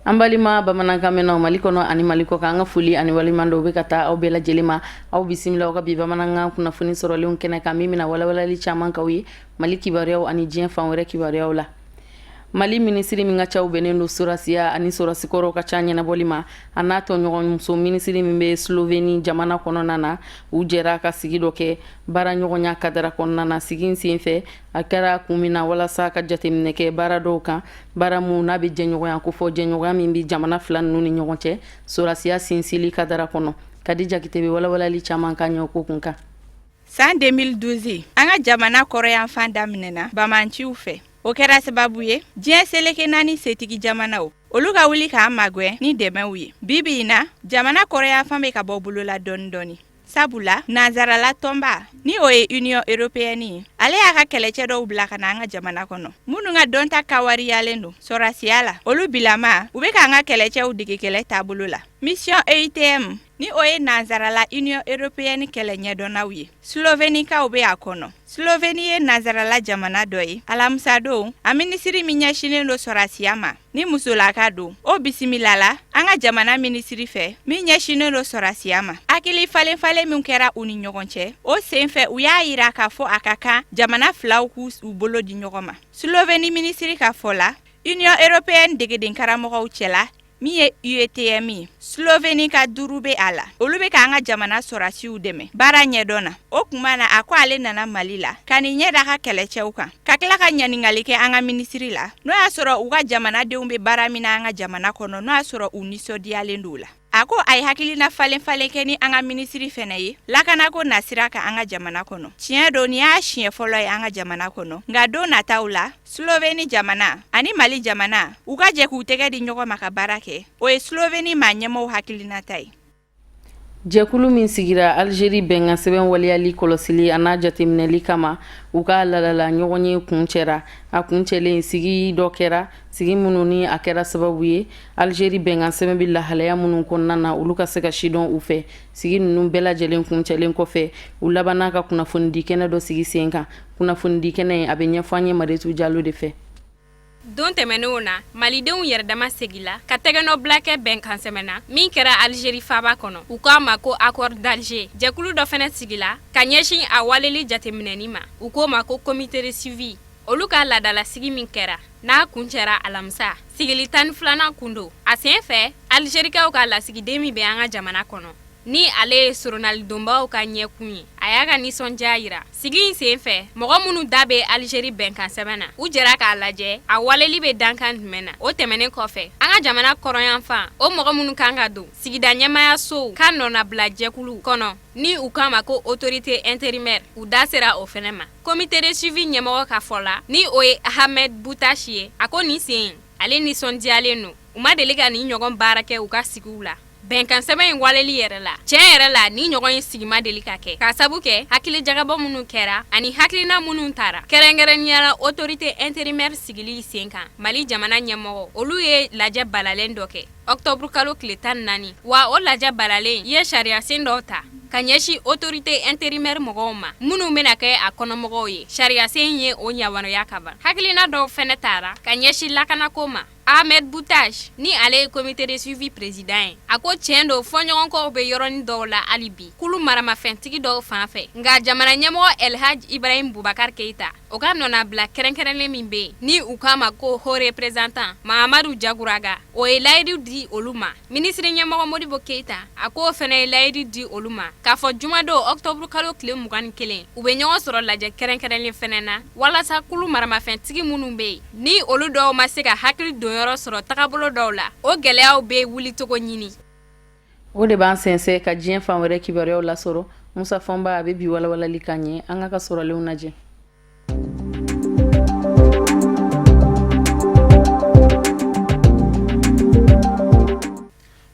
An balima bamanankan mɛnnaw Mali kɔnɔ ani Mali kɔkan, an ka foli ani waleɲumandɔn bɛ ka taa aw bɛɛ lajɛlen ma. Aw bisimila aw ka bi bamanankan kunnafoni sɔrɔlenw kɛnɛ kan, min bɛna walawalali caman k'aw ye Mali kibaruyaw ani diɲɛ fan wɛrɛ kibaruyaw la. Mali minisiri min ka caw bɛnnen don sɔrɔdasiya ani sɔrɔdasikɔrɔw ka ca ɲɛnabɔli ma, a n'a tɔɲɔgɔnmuso minisiri min bɛ Sloveni jamana kɔnɔna na, u jɛra ka sigi dɔ kɛ baara ɲɔgɔnya kadara kɔnɔna na. Sigi in senfɛ, a kɛra kun min na walasa ka jateminɛ kɛ baara dɔw kan, baara minnu n'a bɛ jɛɲɔgɔnya kofɔ, jɛɲɔgɔnya min bɛ jamana fila ninnu ni ɲɔgɔn cɛ sɔrɔdasiya sinsili kadara kɔnɔ. Kadi Jakite bɛ walawalali caman k'an ye o ko kun kan. San 2012, an ka jamana kɔrɔyanfan daminɛna banbaanciw fɛ. O kɛra sababu ye diɲɛ seleke naani setigi jamanaw, olu ka wuli k'an magɛn ni dɛmɛw ye. Bi bi in na, jamana kɔrɔyanfan bɛ ka bɔ bolo la dɔɔni dɔɔni, sabula nansarala tɔnba, ni o ye Union européenne ye, ale y'a ka kɛlɛcɛ dɔw bila ka na an ka jamana kɔnɔ, minnu ka dɔnta kawariyalen don sɔrɔdasiya la. Olu bilama, u bɛ k'an ka kɛlɛcɛw dege kɛlɛ taabolo la. Mission EUTM, ni o ye nansarala Union européenne kɛlɛ ɲɛdɔnnaw ye, Slovenikaw bɛ a kɔnɔ. Sloveni ye nansarala jamana dɔ ye. Alamisadon, a minisiri min ɲɛsinnen don sɔrɔdasiya ma, ni musolaka don, o bisimilala an ka jamana minisiri fɛ min ɲɛsinnen don sɔrɔdasiya ma. Hakili falen falen min kɛra u ni ɲɔgɔn cɛ o senfɛ, u y'a yira k'a fɔ a ka kan jamana filaw k'u u bolo di ɲɔgɔn ma. Sloveni minisiri ka fɔ la, Union européenne degeden karamɔgɔw cɛla min ye UETM ye, Sloveni ka duuru bɛ a la, olu bɛ k'an ka jamana sɔrɔdasiw dɛmɛ baara ɲɛdɔn na. O tuma na, a ko ale nana Mali la ka nin ɲɛ da ka kɛlɛcɛw kan, ka tila ka ɲininkali kɛ an ka minisiri la, n'o y'a sɔrɔ u ka jamanadenw bɛ baara min na an ka jamana kɔnɔ, n'o y'a sɔrɔ u nisɔndiyalen don o la. A ko a ye hakilina falen falen kɛ ni an ka minisiri fɛnɛ ye lakanako nasira kan an ka jamana kɔnɔ. Tiɲɛ don, nin y'a siɲɛ fɔlɔ ye an ka jamana kɔnɔ, nka don nataw la, Sloveni jamana ani Mali jamana, u ka jɛ k'u tɛgɛ di ɲɔgɔn ma ka baara kɛ, o ye Sloveni maa ɲɛmɔgɔw hakilinata ye. Jɛkulu min sigira Algérie bɛnkan sɛbɛn waleyali kɔlɔsili an'a jateminɛli kama, u ka ladala ɲɔgɔnye kuncɛra. A kuncɛlen, sigi dɔ kɛra, sigi minnu ni a kɛra sababu ye Algérie bɛnkan sɛbɛn bɛ lahalaya minnu kɔnɔna na, olu ka se ka sidɔn u fɛ. Sigi ninnu bɛɛ lajɛlen kuncɛlen kɔfɛ, u labanna ka kunnafonidi kɛnɛ dɔ sigi sen kan. Kunnafonidi kɛnɛ in, a bɛ ɲɛfɔ an ye Mariyetu Jalo de fɛ. Don tɛmɛnenw na, malidenw yɛrɛdama segila ka tɛgɛnɔbila kɛ bɛnkan sɛbɛn na min kɛra Algérie faaba kɔnɔ, u k'a ma ko accord d'Alger. Jɛkulu dɔ fana sigila ka ɲɛsin a waleli jateminɛni ma, u k'o ma ko comité de suivi. Olu ka laadalasigi min kɛra, n'a kuncɛra alamisa, sigili 12nan kun don. A sen fɛ, Algerikaw ka lasigiden min bɛ an ka jamana kɔnɔ, ni ale ye soronalidonbaw ka ɲɛkun ye, a y'a ka nisɔndiya yira. Sigi in sen fɛ, mɔgɔ minnu da bɛ Algérie bɛnkan sɛbɛn na, u jɛra k'a lajɛ a waleli bɛ dankan jumɛn na. O tɛmɛnen kɔfɛ, an ka jamana kɔrɔnyanfan, o mɔgɔ minnu kan ka don sigida ɲɛmaayasow ka nɔnabila jɛkulu kɔnɔ, ni u k'a ma ko autorité intérimaire, u da sera o fɛnɛ ma. Comité de suivi ɲɛmɔgɔ ka fɔ la, ni o ye Ahmed Boutache ye, a ko nin sen, ale nisɔndiyalen don, u ma deli ka nin ɲɔgɔn baara kɛ u ka sigiw la. Bɛnkan sɛbɛn in waleli yɛrɛ la, tiɲɛ yɛrɛ la, nin ɲɔgɔn ye sigi ma deli ka kɛ, k'a sabu kɛ hakilijagabɔ minnu kɛra ani hakilina minnu tara, kɛrɛnkɛrɛnnenya la autorité intérimaire sigili sen kan. Mali jamana ɲɛmɔgɔ, olu ye lajɛ balalen dɔ kɛ octobre kalo tile 14, wa o lajɛ balalen ye sariyasen dɔw ta ka ɲɛsin autorité intérimaire mɔgɔw ma minnu bɛna kɛ a kɔnɔmɔgɔw ye. Sariyasen ye o yamaruya ka ban. Hakilina dɔw fɛnɛ tara ka ɲɛsin lakanako ma. Ahmed Boutache, ni ale ye comité de suivi président ye, a ko tiɲɛ don, fɔɲɔgɔnkɔw bɛ yɔrɔnin dɔw la hali bi kulu maramafɛntigi dɔw fan fɛ, nka jamana ɲɛmɔgɔ El Hadj Ibrahim Boubacar Keïta, o ka nɔnabila kɛrɛnkɛrɛnlen min bɛ yen ni u k'a ma ko haut représentant Mahamadu Diagouraga, o ye layidu di olu ma. Minisiri ɲɛmɔgɔ Modibo Keyita, a k'o fana ye layidu di olu ma k'a fɔ jumadon octobre kalo tile 21, u bɛ ɲɔgɔn sɔrɔ lajɛ kɛrɛnkɛrɛnlen fana na walasa kulu maramafɛntigi minnu bɛ yen ni olu dɔw ma se ka hakili donyɔrɔ sɔrɔ tagabolo dɔw la, o gɛlɛyaw bɛ wulicogo ɲini. O de b'an sɛnsɛn ka diɲɛ fan wɛrɛ kibaruyaw lasɔrɔ. Musa Fɔnba, a bɛ bi walawalali k'an ye. An ka sɔrɔlenw lajɛ.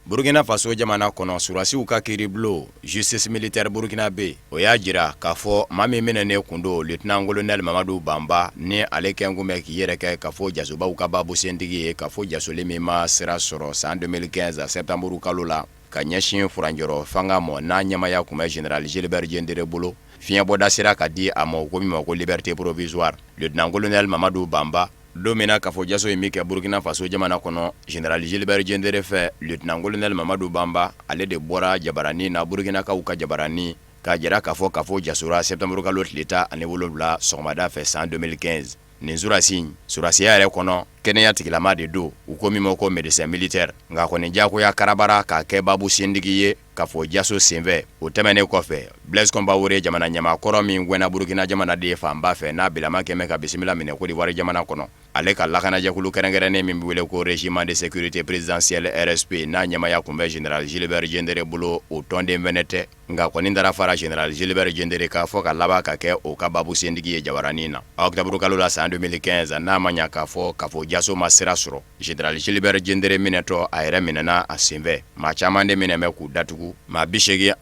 Burukina Faso jamana kɔnɔ, surasiw ka kiiribulon justice militaire burkinabé, o y'a jira k'a fɔ maa min minɛnen kun don, lieutenant colonel Mamadu Banba, ni ale kɛn kun bɛ k'i yɛrɛ kɛ kafo jasobaw ka babusentigi ye, kafo jasoli min ma sira sɔrɔ san 2015 septembre kalo la ka ɲɛsin furancɛrɔ fanga mɔ n'a ɲɛmaaya kun bɛ général Gilbert Diendéré bolo. Fiɲɛbɔda sera ka di a ma, u ko min ma ko liberté provisoire. Lieutenant colonel Mamadu Banba, Don min na kafo jaso in bɛ kɛ Burukina Faso jamana kɔnɔ, Général Gilbert Diendéré fɛ, Lieutenant Colonel Mamadu Banba, ale de bɔra jabaranin na, Burukinakaw ka jabaranin, k'a jira k'a fɔ kafo jasora septembre kalo tile 17 sɔgɔmada fɛ san 2015. Nin surasi in, surasiya yɛrɛ kɔnɔ, kɛnɛya tigilama de don, u ko min ma ko médecin militaire, nka kɔni diyagoya karabara k'a kɛ baabu sendigi ye kafo jaso senfɛ. O tɛmɛnen kɔfɛ, Blaise Compaoré, jamana ɲɛmaa kɔrɔ min gɛnna Burukina jamanaden fanba fɛ, n'a bilama kɛmɛ ka bisimila minɛ Côte d'Ivoire jamana kɔnɔ, ale ka lakanajɛkulu kɛrɛnkɛrɛnnen min bɛ wele ko Régiment de sécurité présidentielle RSP, n'a ɲɛmaaya tun bɛ général Gilbert Diendéré bolo, o tɔnden fɛnɛ tɛ, nka kɔni taara fara général Gilbert Diendéré kan fɔ ka laban ka kɛ o ka baabu sendigi ye jabaranin na octobre kalo la san 2015. N'a ma ɲa k'a fɔ kafo jaso ma sira sɔrɔ, général Gilbert Diendéré minɛtɔ, a yɛrɛ minɛna a senfɛ. Maa caman de minɛ bɛ k'u datugu, maa 85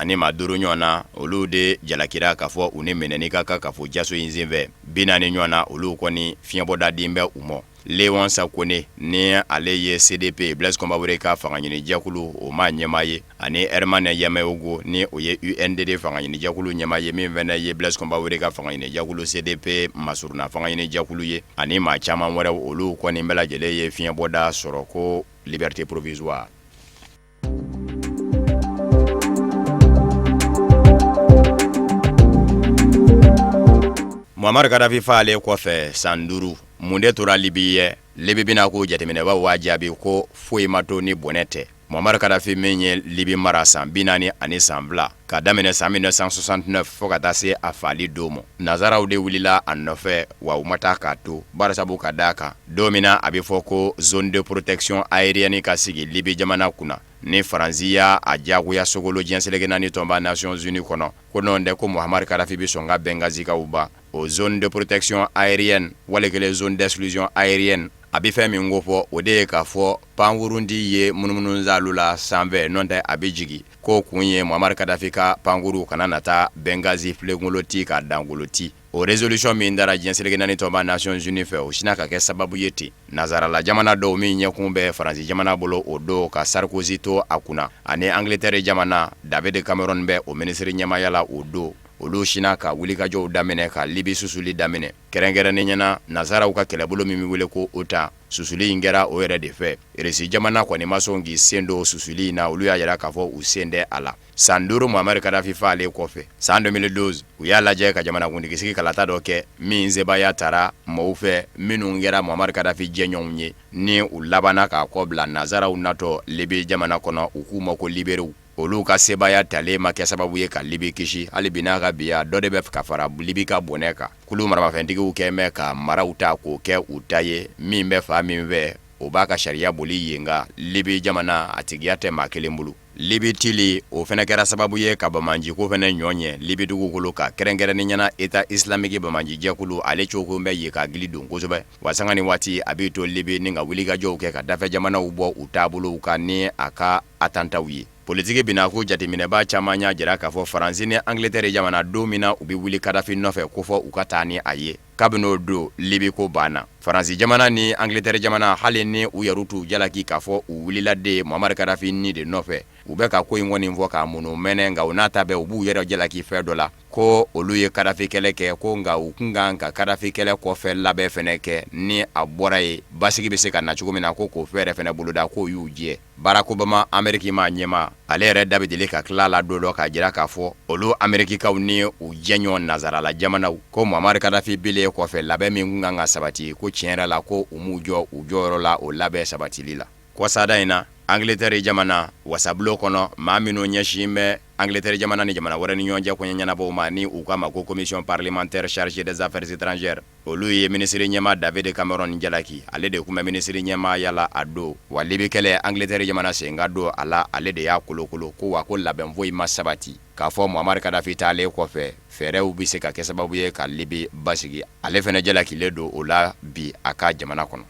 ɲɔgɔn na, olu de jalakira k'a fɔ u ni minɛni ka kan kafo jaso in senfɛ. 40 ɲɔgɔn na, olu kɔni fiɲɛbɔda den bɛ u ma. Léon Sakone, ni ale ye CDP, Blaise Compaoré ka fangaɲinijɛkulu, o maa ɲɛmaa ye, ani Herman Yameogo, ni o ye UNDD fangaɲinijɛkulu ɲɛmaa ye, min fana ye Blaise Compaoré ka fangaɲinijɛkulu CDP masurunna fangaɲinijɛkulu ye, ani maa caman wɛrɛw, olu kɔni bɛɛ lajɛlen ye fiɲɛbɔda sɔrɔ ko liberté provisoire. Muammar Kadhafi faalen kɔfɛ san 5, mun de tora Libi ye? Libi bɛna ko jateminɛbaw b'a jaabi ko foyi ma to ni bɔnɛ tɛ. Muammar Kadhafi min ye Libi mara san 40 ni san 2, ka daminɛ san 1969 fo ka taa se a faali don ma, nazaraw de wulila a nɔfɛ, wa u ma taa k'a to, barisabu ka d'a kan, don min na a bɛ fɔ ko zone de protection aérienne ka sigi Libi jamana kunna, ni Faransi y'a a diyagoya sogolo diɲɛ seleke naani tɔnba Nations Unies kɔnɔ, ko n'o tɛ ko Muammar Kadhafi bɛ sɔn ka Bengazikaw ban. O zone de protection aérienne, wali kelen zone d'exclusion aérienne, a bɛ fɛn min ko fɔ, o de ye k'a fɔ pankurun tɛ ye munumunusaalo la sanfɛ, n'o tɛ a bɛ jigin, k'o kun ye Muammar Kadhafi ka pankuru kana na taa Benghazi filenkolo ti ka dankolo ti. O résolution min dara diɲɛ seleke naani tɔnba Nations Unies fɛ, o sinna ka kɛ sababu ye ten, nazarala jamana dɔw min ɲɛkun bɛ Faransi jamana bolo o don ka Sarkozy to a kunna, ani Angleterre jamana, David Cameron bɛ o minisiri ɲɛmaaya la o don, olu sinna ka wulikajɔw daminɛ ka Libi susuli daminɛ. Kɛrɛnkɛrɛnnenya na, nazaraw ka kɛlɛbolo min bɛ wele ko OTAN, susuli in kɛra o yɛrɛ de fɛ. Irisi jamana kɔni ma sɔn k'i sen don susuli in na, olu y'a jira k'a fɔ u sen tɛ a la. San 5 Muammar Kadhafi faalen kɔfɛ, san 2012, u y'a lajɛ ka jamanakuntigisigi kalata dɔ kɛ min sebaaya tara mɔgɔw fɛ minnu kɛra Muammar Kadhafi jɛɲɔgɔnw ye, ni u labanna k'a kɔ bila nazaraw natɔ Libi jamana kɔnɔ, u k'u ma ko liberew. Olu ka sebaaya talen ma kɛ sababu ye ka Libi kisi. Hali bi n'a ka biya, dɔ de bɛ ka fara Libi ka bɔnɛ kan. Kulu maramafɛntigiw kɛlen bɛ ka maraw ta k'o kɛ u ta ye, min bɛ fan min fɛ, o b'a ka sariya boli yen. Nka Libi jamana a tigiya tɛ maa kelen bolo. Libi tili, o fana kɛra sababu ye ka banbaanciko fana ɲɔ ɲɛ Libi dugukolo kan, kɛrɛnkɛrɛnnenya na État islamique banbaancijɛkulu, ale cogo bɛ yen ka gili don kosɛbɛ. Wa sanga ni waati a b'i to Libi ni ka wulikajɔw kɛ ka dafɛ jamanaw bɔ u taabolow kan ni a ka attentatw ye. Politiki binako jateminɛbaa caman y'a jira k'a fɔ Faransi ni Angleterre jamana, don min na u bɛ wuli Kadafi nɔfɛ ko fɔ u ka taa ni a ye, kabini o don Libi ko banna. Faransi jamana ni Angleterre jamana, hali ni u yɛrɛ t'u jalaki k'a fɔ u wulila de Muammar Kadafi ni de nɔfɛ, u bɛ ka ko in kɔni fɔ k'a munu mɛnɛ, nka u n'a ta bɛɛ, u b'u yɛrɛ jalaki fɛn dɔ la, ko olu ye Kadafi kɛlɛ kɛ, ko nka u kun kan ka Kadafi kɛlɛ kɔfɛ labɛn fɛnɛ kɛ, ni a bɔra yen basigi bɛ se ka na cogo min na, ko k'o fɛɛrɛ fɛnɛ boloda, k'o y'u jɛ. Barack Obama, Ameriki maa ɲɛmaa, ale yɛrɛ da bɛ deli ka tila la don dɔ k'a jira k'a fɔ olu Amerikikaw ni u jɛɲɔgɔn nazarala jamanaw, ko Muammar Kadafi bilen kɔfɛ, labɛn min kun kan ka sabati, ko tiɲɛ yɛrɛ la, ko u m'u jɔ u jɔyɔrɔ la o labɛn sabatili la. Kɔsada in na, Angleterre jamana wasabulon kɔnɔ, maa minnu ɲɛsin bɛ Angleterre jamana ni jamana wɛrɛ ni ɲɔgɔn cɛ koɲɛ ɲɛnabɔw ma, ni u k'a ma ko commission parlementaire chargée des affaires étrangères, olu ye minisiri ɲɛmaa David Cameron jalaki. Ale de tun bɛ minisiri ɲɛmaaya la a don. Wa Libi kɛlɛ, Angleterre jamana sen ka don a la, ale de y'a kolokolo, ko wa ko labɛn foyi ma sabati k'a fɔ Muammar Kadafi taalen kɔfɛ, fɛɛrɛw bɛ se ka kɛ sababu ye ka Libi basigi. Ale fana jalakilen don o la bi a ka jamana kɔnɔ.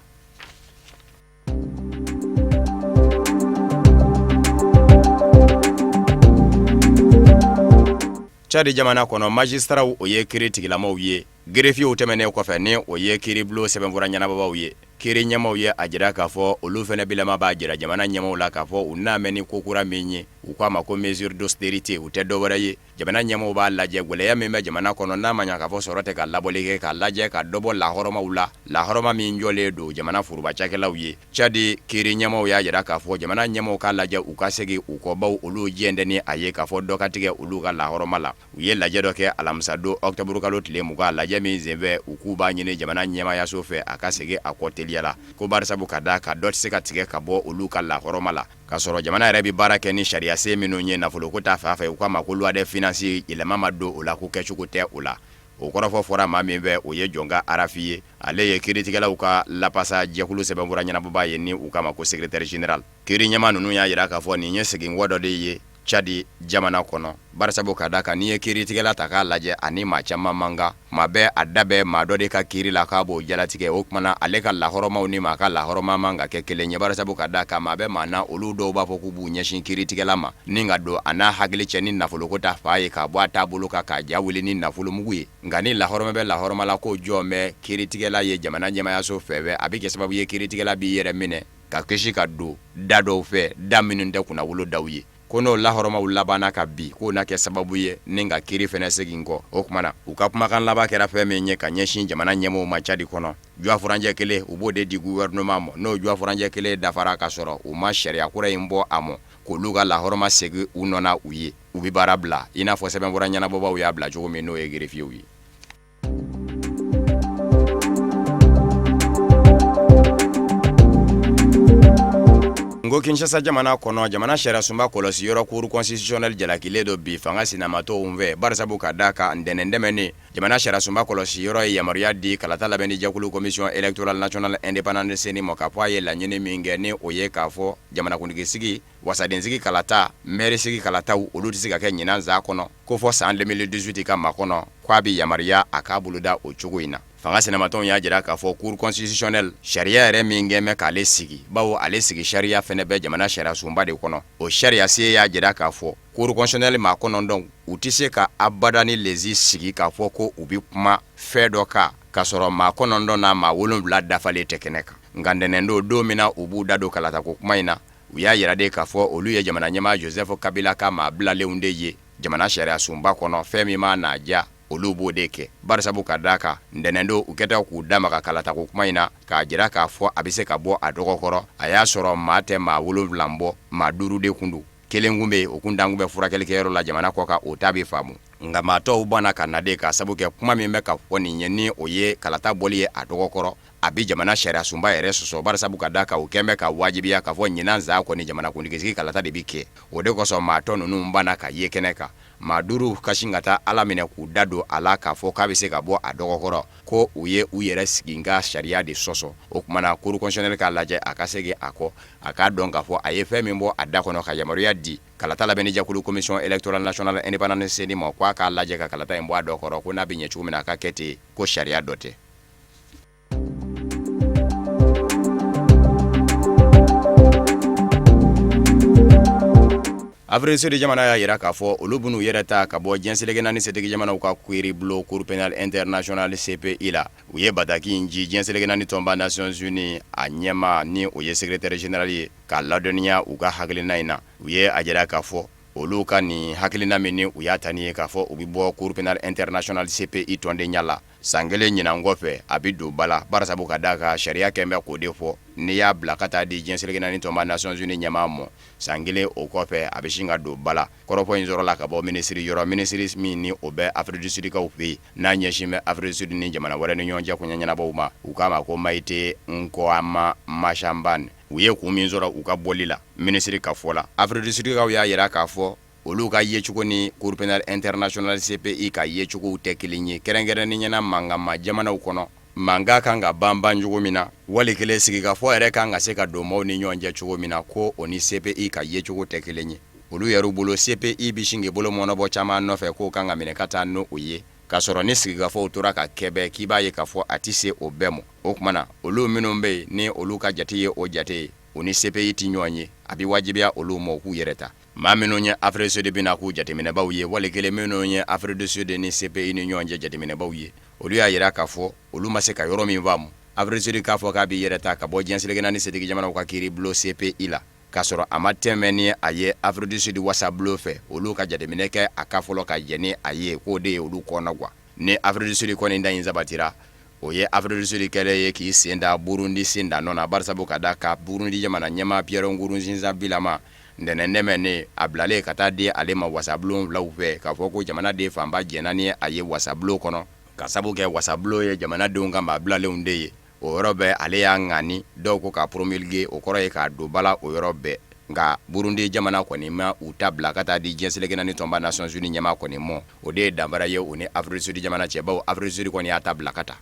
Tchad jamana kɔnɔ, magistraw, o ye kiiri tigilamaw ye, greffierw tɛmɛnen kɔfɛ, ni o ye kiiribulon sɛbɛnfura ɲɛnabɔbaw ye, kiiri ɲɛmaw ye a jira k'a fɔ olu fana bilama b'a jira jamana ɲɛmaw la k'a fɔ u n'a mɛn ni ko kura min ye. U k'a ma ko mesure d'austérité. U tɛ dɔwɛrɛ ye, jamana ɲɛmɔgɔw b'a lajɛ gɛlɛya min bɛ jamana kɔnɔ, n'a ma ɲa k'a fɔ sɔrɔ tɛ ka labɔli kɛ, k'a lajɛ ka dɔ bɔ lahɔrɔmaw la, lahɔrɔma min jɔlen don jamana foroba cakɛlaw ye. Cadi kiiri ɲɛmɔgɔw y'a jira k'a fɔ jamana ɲɛmɔgɔw k'a lajɛ u ka segin u kɔ, bawo olu jɛn tɛ ni a ye k'a fɔ dɔ ka tigɛ olu ka lahɔrɔma la. U ye lajɛ dɔ kɛ alamisadon ɔkutɔburukalo tile 20, lajɛ min senfɛ u k'u b'a ɲini jamana ɲɛmaayaso fɛ a ka segin a kɔ teliya la, ko barisabu ka d'a kan dɔ tɛ se ka tigɛ ka bɔ olu ka lahɔrɔma la, k'a sɔrɔ jamana yɛrɛ bɛ baara kɛ ni sariyasen minnu ye nafoloko ta fan fɛ, u k'a ma ko loi des finances, yɛlɛma ma don o la, ko kɛcogo tɛ o la. O kɔrɔfɔ fɔra maa min fɛ, o ye Jɔnka Arafi ye. Ale ye kiiritigɛlaw ka lapasa jɛkulu sɛbɛnfura ɲɛnabɔbaa ye, ni u k'a ma ko secrétaire général. Kiiri ɲɛmaa ninnu y'a jira k'a fɔ nin ye seginkɔ dɔ de ye Cadi jamana kɔnɔ, barisabu ka d'a kan n'i ye kiiritigɛla ta k'a lajɛ, ani maa caman man kan, tuma bɛɛ a da bɛ maa dɔ de ka kiiri la k'a b'o jalatigɛ. O tuma na ale ka lahɔrɔmaw ni maa ka lahɔrɔma man ka kɛ kelen ye, barisabu ka d'a kan maa bɛ maa na, olu dɔw b'a fɔ k'u b'u ɲɛsin kiiritigɛla ma ni ka don a n'a hakili cɛ ni nafoloko ta fan ye, k'a bɔ a taabolo kan, k'a ja wuli ni nafolomugu ye. Nka ni lahɔrɔma bɛ lahɔrɔma la k'o jɔ bɛ kiiritigɛla ye jamana ɲɛmaayaso fɛ, a bɛ kɛ sababu ye kiiritigɛla b'i yɛrɛ minɛ ka kisi ka don da dɔw fɛ, da minnu tɛ kunnawolo daw ye. Ko n'o lahɔrɔmaw labanna ka bin, k'o na kɛ sababu ye ni ka kiiri fɛnɛ segin kɔ. O tuma na u ka kumakan laban kɛra fɛn min ye ka ɲɛsin jamana ɲɛmɔgɔw ma Cadi kɔnɔ, jɔ furancɛ kelen u b'o de di gouvernement ma. N'o jɔ furancɛ kelen dafara ka sɔrɔ u ma sariya kura in bɔ a ma k'olu ka lahɔrɔma segin u nɔ na, u ye u bɛ baara bila, i n'a fɔ sɛbɛnfura ɲɛnabɔbaw y'a bila cogo min, n'o ye greffiers ye. N ko Kinshasa jamana kɔnɔ, jamana sariyasunba kɔlɔsi yɔrɔ cour constitutionnelle jalakilen don bi fanga sinamatɔnw fɛ, barisabu ka d'a kan ntɛnɛn tɛmɛnen, jamana sariyasunba kɔlɔsi yɔrɔ ye yamaruya di kalata labɛnni jɛkulu commission électorale nationale indépendante CENI ma, k'a fɔ a ye laɲini min kɛ, ni o ye k'a fɔ jamanakuntigi sigi, wasadensigi kalata, mɛrisigi kalataw, olu tɛ se ka kɛ ɲinan san kɔnɔ, ko fɔ san 2018 ka makɔnɔ, k'a bɛ yamaruya a k'a boloda o cogo in na. Fanga sinamatɔnw y'a jira k'a fɔ cour constitutionnelle sariya yɛrɛ min kɛn bɛ k'ale sigi, bawo ale sigi sariya fɛnɛ bɛ jamana sariyasunba de kɔnɔ, o sariyasen y'a jira k'a fɔ cour constitutionnelle maa 9 u tɛ se ka abada ni lezi sigi k'a fɔ ko u bɛ kuma fɛn dɔ kan k'a sɔrɔ maa 9 n'a maa 7 dafalen tɛ kɛnɛ kan. Nka ntɛnɛndon, don min na u b'u da don kalatako kuma in na, u y'a jira de k'a fɔ olu ye jamana ɲɛmaa Joseph Kabila ka maa bilalenw de ye jamana sariyasunba kɔnɔ, fɛn min maa n'a diya olu b'o de kɛ, barisabu ka d'a kan ntɛnɛndon u kɛtɔ k'u da maga kalatako kuma in na k'a jira k'a fɔ a bɛ se ka bɔ a dɔgɔkɔrɔ, a y'a sɔrɔ maa tɛ maa 7 bɔ, maa 5 de kun don, kelen kun bɛ yen, o kun dan kun bɛ furakɛlikɛyɔrɔ la jamana kɔ kan, o ta bɛ faamu. Nka maa tɔw banna ka na de k'a sabu kɛ kuma min bɛ ka fɔ nin ye, ni o ye kalata bɔli ye a dɔgɔkɔrɔ, a bɛ jamana sariyasunba yɛrɛ sɔsɔ, barisabu ka d'a kan o kɛn bɛ ka wajibiya k'a fɔ ɲinan san kɔni jamanakuntigisigi kalata de bɛ kɛ. O de kosɔn maa tɔ ninnu banna ka ye kɛnɛ kan. Maa 5 ka sin ka taa Ala minɛ k'u da don a la k'a fɔ k'a bɛ se ka bɔ a dɔgɔkɔrɔ, ko u ye u yɛrɛ sigi ka sariya de sɔsɔ. O tuma na cour constitutionnelle k'a lajɛ a ka segin a kɔ, a k'a dɔn k'a fɔ a ye fɛn min bɔ a da kɔnɔ ka yamaruya di kalata labɛnni jɛkulu commission électorale nationale indépendante CENI ma, k'a k'a lajɛ ka kalata in bɔ a dɔgɔkɔrɔ, ko n'a bɛ ɲɛ cogo min na a ka kɛ ten, ko sariya dɔ tɛ. Afrique du Sud jamana y'a jira k'a fɔ olu bɛn'u yɛrɛ ta ka bɔ diɲɛ seleke naani setigi jamanaw ka kiiribulon Cour pénale internationale CPI la. U ye bataki in ci diɲɛ seleke naani tɔnba Nations Unies a ɲɛmaa, ni o ye secrétaire général ye, k'a ladɔnniya u ka hakilina in na. U ye a jira k'a fɔ olu ka nin hakilina min ni u y'a ta ni ye k'a fɔ u bɛ bɔ Cour pénale internationale CPI tɔndenya la, san kelen ɲinan kɔfɛ a bɛ don ba la, barisabu ka d'a kan sariya kɛn bɛ k'o de fɔ, n'i y'a bila ka taa di diɲɛ seleke naani tɔnba Nations Unies ɲɛmaa ma, san kelen o kɔfɛ a bɛ sin ka don ba la. Kɔrɔfɔ in sɔrɔla ka bɔ minisiri yɔrɔ, minisiri min ni o bɛ Afrique du Sud kaw fɛ yen, n'a ɲɛsin bɛ Afrique du Sud ni jamana wɛrɛ ni ɲɔgɔn cɛ koɲɛ ɲɛnabɔw ma, u k'a ma ko Maite Nkoana Mashabane. U ye kun min sɔrɔ u ka bɔli la, minisiri ka fɔ la, Afrique du Sud kaw y'a jira k'a fɔ olu ka yecogo ni Cour pénale internationale CPI ka yecogow tɛ kelen ye, kɛrɛnkɛrɛnnenya na mankanma jamanaw kɔnɔ, mankan kan ka ban ban cogo min na, wali kelen sigikafɔ yɛrɛ kan ka se ka don maaw ni ɲɔgɔn cɛ cogo min na, ko o ni CPI ka yecogo tɛ kelen ye. Olu yɛrɛ bolo, CPI bɛ sin k'i bolo mɔnɔbɔ caman nɔfɛ k'o kan ka minɛ ka taa n'o ye, k'a sɔrɔ ni sigikafɔw tora ka kɛ bɛɛ k'i b'a ye k'a fɔ a tɛ se o bɛɛ ma. O tuma na olu minnu bɛ yen ni olu ka jate ye o jate ye, u ni CPI tɛ ɲɔgɔn ye, a bɛ wajibiya olu ma u k'u yɛrɛ ta. Maa minnu ye Afrique du Sud bɛna k'u jateminɛbaw ye, wali kelen minnu ye Afrique du Sud ni CPI ni ɲɔgɔn cɛ jateminɛbaw ye, olu y'a jira k'a fɔ olu ma se ka yɔrɔ min faamu, Afrique du Sud k'a fɔ k'a b'i yɛrɛ ta ka bɔ diɲɛ seleke naani setigi jamanaw ka kiiribulon CPI la. k'a sɔrɔ a ma tɛmɛ ni a ye Afrique du Sud wasabulon fɛ, olu ka jateminɛ kɛ a kan fɔlɔ ka jɛn ni a ye, k'o de ye olu kɔnɔgwan. Ni Afrique du Sud kɔni ta in sabatira, o ye Afrique du Sud kɛlen ye k'i sen da Burundi sen da nɔ na, barisabu ka da kan Burundi jamana ɲɛmaa Pierre Nkurunziza bilama ntɛnɛn tɛmɛnen, a bilalen ka taa di ale ma wasabulon filaw fɛ, k'a fɔ ko jamanaden fanba jɛnna ni a ye wasabulon kɔnɔ, ka sabu kɛ wasabulon ye jamanadenw ka maa bilalenw de ye. O yɔrɔ bɛɛ ale y'a ŋani, dɔw ko k'a promulguer, o kɔrɔ ye k'a don ba la o yɔrɔ bɛɛ. Nka Burundi jamana kɔni ma u ta bila ka taa di diɲɛ seleke naani tɔnba Nations Unies ɲɛmaa kɔni mɔ. O de ye danfara ye u ni Afrique du Sud jamana cɛ, bawo Afrique du Sud kɔni y'a ta bila ka taa.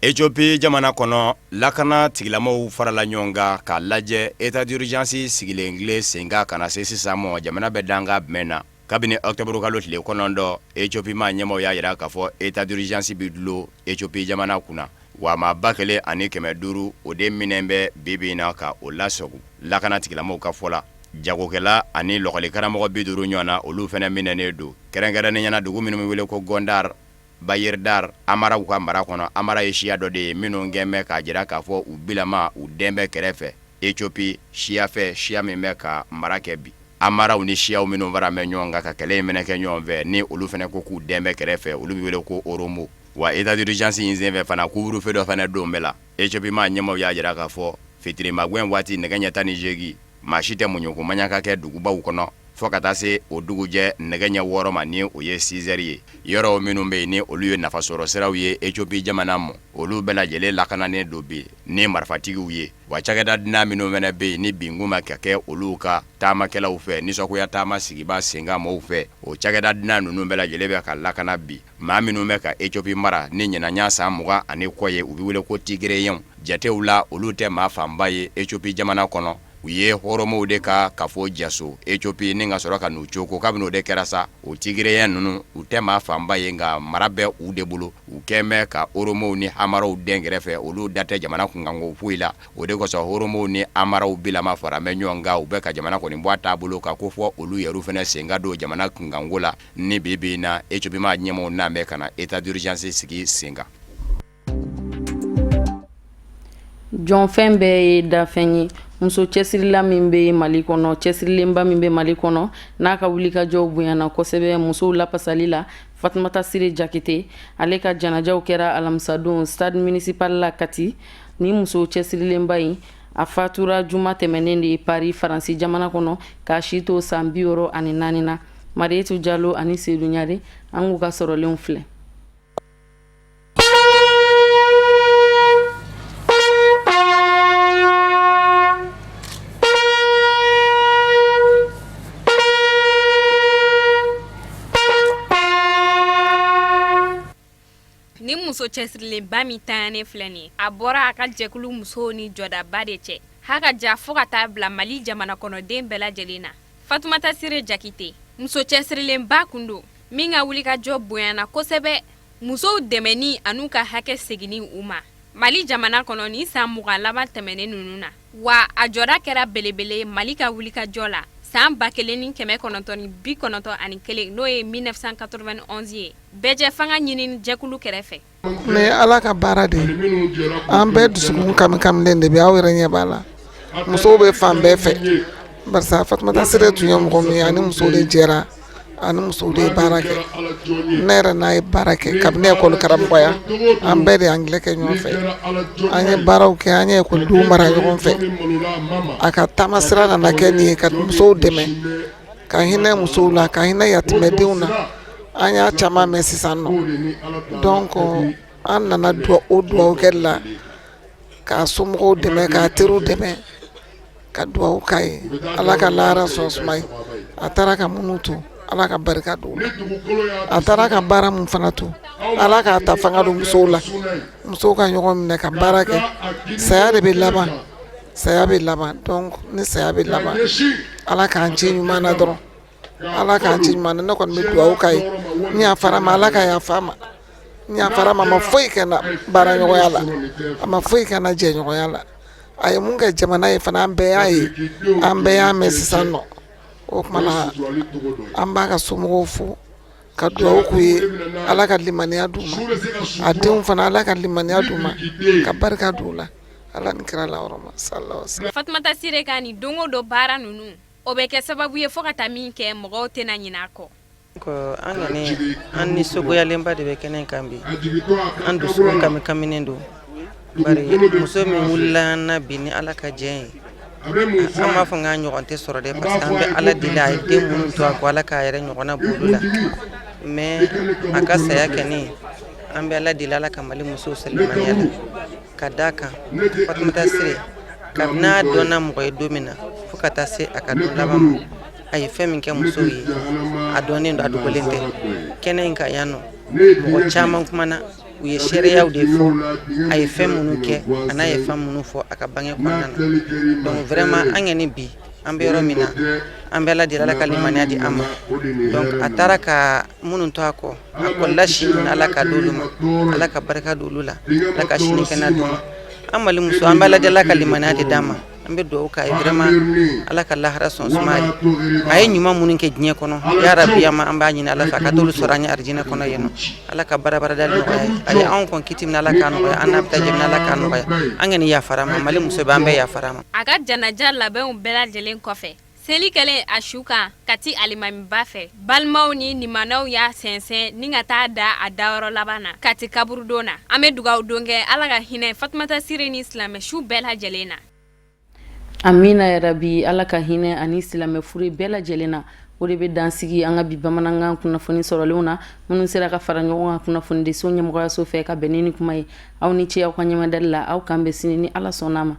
Ethiopie jamana kɔnɔ, lakana tigilamɔgɔw farala ɲɔgɔn kan k'a lajɛ état d'urgence sigilen tile sen kan ka na se sisan mɔ jamana bɛ danga jumɛn na. Kabini octobre kalo tile 9, Ethiopie maa ɲɛmaaw y'a jira k'a fɔ état d'urgence bɛ dulon Ethiopie jamana kunna, wa maa 1500 o de minɛnen bɛ bi bi in na ka o lasago lakana tigilamɔgɔw ka fɔ la. Jagokɛla ani lɔkɔlikaramɔgɔ 50 ɲɔgɔn na, olu fana minɛnen don, kɛrɛnkɛrɛnnenya la dugu minnu bɛ wele ko Gondar, Bahir Dar, Amaraw ka mara kɔnɔ. Amara ye siya dɔ de ye minnu kɛn bɛ k'a jira k'a fɔ u bilama u den bɛ kɛrɛfɛ Ethiopie siya fɛ, siya min bɛ ka mara kɛ bi. Amaraw ni siyaw minnu fara bɛ ɲɔgɔn kan ka kɛlɛ in fana kɛ ɲɔgɔn fɛ, ni olu fana ko k'u den bɛ kɛrɛfɛ, olu bɛ wele ko Oromo. Wa état d'urgence in senfɛ fana, couvre-feu dɔ fana don bɛ la. Ethiopie maa ɲɛmaaw y'a jira k'a fɔ fitiri magɛn waati nɛgɛ ɲɛ 18, maa si tɛ muɲuko maɲaka kɛ dugubaw kɔnɔ fo ka taa se o dugujɛ nɛgɛ ɲɛ 6 ma, ni o ye 6 heures ye. Yɔrɔw minnu bɛ yen ni olu ye nafasɔrɔ siraw ye Ethiopie jamana mɔ, olu bɛɛ lajɛlen lakananen don bi ni marifatigiw ye. Wa cakɛda dunan minnu fana bɛ yen ni binkun ma ka kɛ olu ka taamakɛlaw fɛ, nisɔngoya taama sigibaa senkan mɔgɔw fɛ, o cakɛda dunan ninnu bɛɛ lajɛlen bɛ ka lakana bi. Maa minnu bɛ ka Ethiopie mara ni ɲinan y'a san 20 ani kɔ ye, u bɛ wele ko Tigréens. Jatew la, olu tɛ maa fanba ye Ethiopie jamana kɔnɔ. U ye Oromow de ka kafo jaso Ethiopie ni ka sɔrɔ ka n'u coko. Kabini o de kɛra sa, o Tigréens ninnu, u tɛ maa fanba ye, nka mara bɛ u de bolo. U kɛn bɛ ka Oromow ni Amaraw dɛn kɛrɛfɛ, olu da tɛ jamana kunkanko foyi la. O de kosɔn Oromow ni Amaraw bilama fara bɛ ɲɔgɔn kan, u bɛ ka jamana kɔni bɔ a taabolo kan ko fɔ olu yɛrɛ fana sen ka don jamana kunkanko la. Ni bi bi in na, Ethiopie maa ɲɛmaaw n'an bɛ ka na état d'urgence sigi sen kan. Jɔnfɛn bɛɛ ye dafɛn ye. Muso cɛsirila min bɛ Mali kɔnɔ, cɛsirilenba min bɛ Mali kɔnɔ, n'a ka wulikajɔw bonyana kosɛbɛ musow lapasali la, Fatumata Sire Jakite, ale ka janajaw kɛra alamisadon stade municipal la Kati. Ni muso cɛsirilenba in, a fatura juma tɛmɛnen de Paris, Faransi jamana kɔnɔ, k'a si to san 64 na. Marietu Jalo ani Sedu Ɲare, an k'u ka sɔrɔlenw filɛ. Ni muso cɛsirilenba min tanyanen filɛ nin ye, a bɔra a ka jɛkulu musow ni jɔdaba de cɛ ha ka ja fo ka taa bila Mali jamana kɔnɔden bɛɛ lajɛlen na. Fatumata Sire Jakite, muso cɛsirilenba kun don min ka wulikajɔ bonyana kosɛbɛ musow dɛmɛni an'u ka hakɛ seginni u ma Mali jamana kɔnɔ nin san 20 laban tɛmɛnen ninnu na. Wa a jɔda kɛra belebele Mali ka wulikajɔ la san 1991, n'o ye 1991 ye, bɛɛjɛfanga ɲinini jɛkulu kɛrɛfɛ. Nin ye Ala ka baara de ye, an bɛɛ dusukun kamikaminen de bɛ, aw yɛrɛ ɲɛ b'a la, musow bɛ fan bɛɛ fɛ barisa Fatumata Sire tun ye mɔgɔ min ye, a ni musow de jɛra, a ni musow de ye baara kɛ, ne yɛrɛ n'a ye baara kɛ kabini école karamɔgɔya, an bɛɛ de ye anglais kɛ ɲɔgɔn fɛ, an ye baaraw kɛ, an ye ekɔlidenw mara ɲɔgɔn fɛ, a ka taamasira nana kɛ nin ye ka musow dɛmɛ, ka hinɛ musow la, ka hinɛ yatimɛdenw na. An y'a caman mɛn sisan nɔ donc an nana o dugawu kɛ la k'a somɔgɔw dɛmɛ, k'a teriw dɛmɛ, ka dugawu k'a ye, Ala ka lahara sɔn suma ye. A taara ka minnu to, Ala ka barika don u la. A taara ka baara min fana to, Ala k'a ta fanga don musow la, musow ka ɲɔgɔn minɛ ka baara kɛ. Saya de bɛ laban, saya bɛ laban donc ni saya bɛ laban, Ala k'an ci ɲuman na dɔrɔn. Ala k'an ci ɲuman na. Ne kɔni bɛ dugawu k'a ye, n yafara ma, Ala ka yafa ma, n yafara ma. A ma foyi kɛ n na baaraɲɔgɔnya la, a ma foyi kɛ n na jɛɲɔgɔnya la. A ye mun kɛ jamana ye fana, an bɛɛ y'a ye, an bɛɛ y'a mɛn sisan nɔ. O tuma na an b'a ka somɔgɔw fo. Ka dugawu k'u ye, Ala ka limaniya d'u ma, a denw fana, Ala ka limaniya d'u ma, ka barika d'u la, Ala ni kira lahɔrɔma sallallahu alaihi wasallam. Fatumata Sire ka nin don o don baara ninnu, o bɛ kɛ sababu ye fo ka taa min kɛ, mɔgɔw tɛna ɲinɛ a kɔ. An kɔni an nisɔngoyalenba de bɛ kɛnɛ kan bi, an dusukun kamikaminen don, bari muso min wulila an na bi ni Ala ka jɛn ye, an b'a fɔ k'a ɲɔgɔn tɛ sɔrɔ dɛ, parce que an bɛ Ala deli a ye den minnu to a kɔ, Ala k'a yɛrɛ ɲɔgɔnna b'olu la, mais a ka saya kɛni, an bɛ Ala deli Ala ka Mali musow sɔn limaniya la, ka d'a kan Fatumata Sire, kabini a dɔnna mɔgɔ ye don min na fo ka taa se a ka don laban ma, a ye fɛn min kɛ musow ye, a dɔnnen don, a dogolen tɛ. Kɛnɛ in kan yan nɔ, mɔgɔ caman kumana, u ye seereyaw de fɔ a ye fɛn minnu kɛ a n'a ye fɛn minnu fɔ a ka bange kɔnɔna na. Donc vraiment, an kɔni bi an bɛ yɔrɔ min na, an bɛ Ala deli Ala ka limaniya di an ma. Donc a taara ka minnu to a kɔ, a kɔlila si min, Ala ka d'olu ma, Ala ka barika d'olu la, Ala ka sini kɛnɛ d'u ma. An Mali muso, an bɛ Ala deli Ala ka limaniya de d'an ma. An bɛ dugawu k'a ye vraiment, Ala ka lahara sɔn suma ye. A ye ɲuman minnu kɛ diɲɛ kɔnɔ, ya rabi, an b'a ɲini Ala fɛ a ka t'olu sɔrɔ an ye arijinɛ kɔnɔ yen nɔ. Ala ka barabarada nɔgɔya ye. A ye anw kɔn kiti min, Ala k'a nɔgɔya an n'a bɛ taa jɛ min, Ala k'a nɔgɔya. An kɔni yafara ma, Mali muso bɛɛ, an bɛɛ yafara ma. A ka janaja labɛnw bɛɛ lajɛlen kɔfɛ, seli kɛlen a su kan Kati alimamiba fɛ, balimaw ni limanaw y'a sɛnsɛn ni ka taa da a dayɔrɔ laban na Kati kaburudon na. An bɛ dugawu don kɛ Ala ka hinɛ Fatumata Sire ni silamɛ su bɛɛ lajɛlen na. Amina yarabi, Ala ka hinɛ ani silamɛ fure bɛɛ lajɛlen na. O de bɛ dansigi an ka bi bamanankan kunnafoni sɔrɔlenw na, minnu sera ka fara ɲɔgɔn kan kunnafonidiso ɲɛmɔgɔyaso fɛ ka bɛn ni kuma ye. Aw ni ce aw ka ɲɛmadali la. Aw k'an bɛn sini ni Ala sɔnna a ma.